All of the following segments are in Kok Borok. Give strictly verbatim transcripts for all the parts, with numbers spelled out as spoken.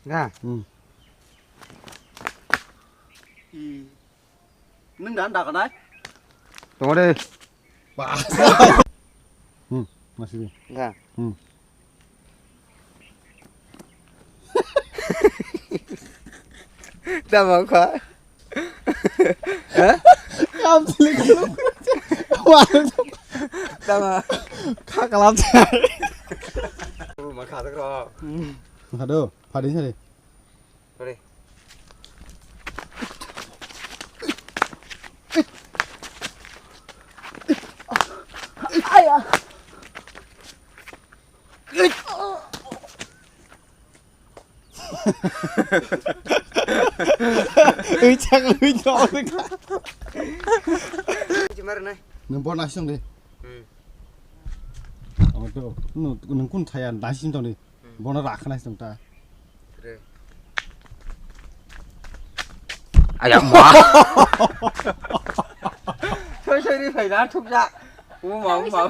Ga. Hmm. I. Nwng dan daganai? Tongo de. Ba. Hmm, masih. Ga. Hmm. Tamo kha? Ha? Kam sili kalu. Wah. Tamo. Kha kalam. Makha tak ro. Makha do. Phadi sari. Sorry. Aya. Ui, chak, ui, chak. Nang bo nasi tong de. Hmm. Abo to, nung, nung kun chaya nasi tong de. Bono rakha nai tong ta. Re. Ayang ma. Soi soi ri phai na thuk ja. U ma u ma.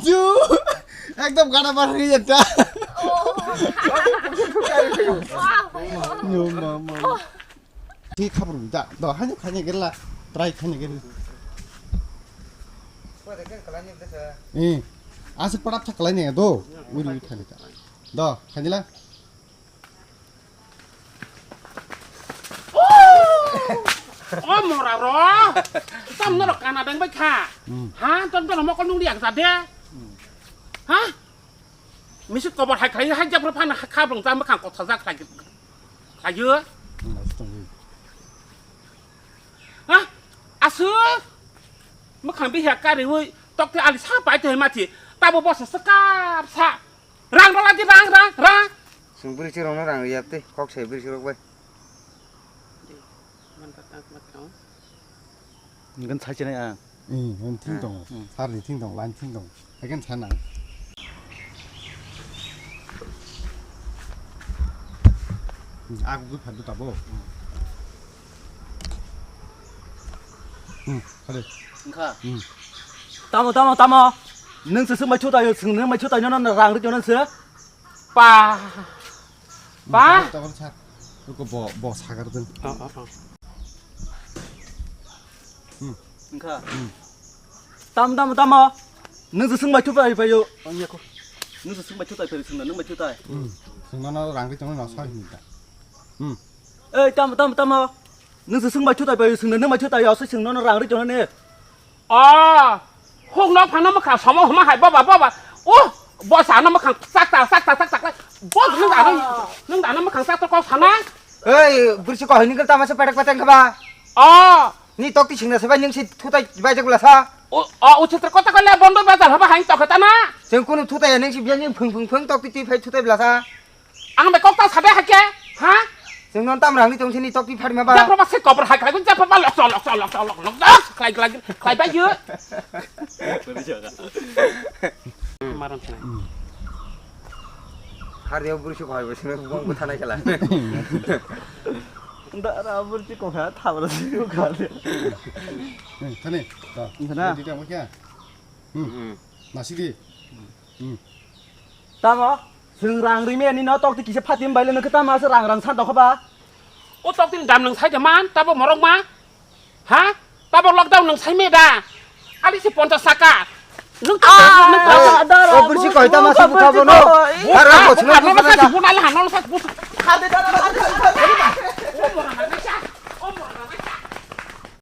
Ju. Ekdom gana bar ri jata. Yo ma ma. Ki khabar da. Do hani khani gela. Try khani gela. Eh. Asik padap thak kalai ne do. Uri uri khani ta. Do, khanila. O mora ro. Tam no kana dang bai kha. Hmm. Ha, tam tam mokol nung riak sa de. Ha? Misik kobor hai khai hai jak ro phan kha bong tam khang kotha jak khai. Khai yo. Hmm, asik tong. Ha? Aswk? Mwkhang bihya kariwi tokte ali sa pai tongwi mati. Tabo bosa swkap sa. Rang rwla di rang, rang, rang. Chwng bwrwi chwrwngno rang rwya tei kok sai bwrwi chwrwk bai. Ngan sai chinai ang. Hmm, ngan thing tong. Hmm. Sar ni thing tong, lan thing tong. Again sana. Aku gue phadu tabo. Hmm, hade. Engkha. Hmm. Tamo, tamo, tamo. Nung se sung mai chuta yo, sung nung mai chuta yo, no rang ri yo nung se. Pa. Pa. Tabo sa. Ko bo, bo sagar dun. Oh, oh, oh. Hmm. Engkha. Hmm. Tam, tam, tamo. Nung se sung bai chutai bai yo. Anya ko. Nung se sung bai chutai bai sung na nung bai chutai. Hmm. Sung na na rang ri tong na sa hin ta. Hmm. Ei, tam, tam, tamo. Nung se sung bai chutai bai sung na nung bai chutai yo se sung na rang ri tong ne. Oh. Huk no phano mokha somo huma hai baba, baba. Oh. Bo sa no mokha sak ta, sak ta, sak ta. Bo nung da nung da no mokha sak to kok sana. Ei, bursi ko hini gel tamasa pedek pateng kaba. Oh. Ni tok ti singna sebai ning si thutai bai jagula sa. O, o, uchitre kota kole bondo bazar haba hain tokhe tana. Cheng kunu thutai ning si biang phung phung phung tok ti phai thutai blasa. Ang be kokta sade hake, ha? Cheng non tam rang ni tong sini tok ti phari ma ba. Japra ba se kopor hai khai, japra ba lok lok lok lok lok lok lok klai klai klai ba yu. Maram sini. Har dia bursi ko hai bursi bong ko thanai khala. Nda ra bursi ko ha thabra si ko kha. Thani, ta. Thana. Di ta mo kya? Hmm. Nasik di. Hmm. Tamo, sung rang ri me ni no tok ti kisa phatim bai le no tamo se rang rang san tokho ba. O tok tin dam nang sai de man, tabo morok ma. Ha? Tabo lockdown nang sai me da. Ali se ponchas saka. Nung ta nung ta. O bursi koi tamo se bukha bono. Har ko chunga bukha na. Bukha na le hano sa bukha.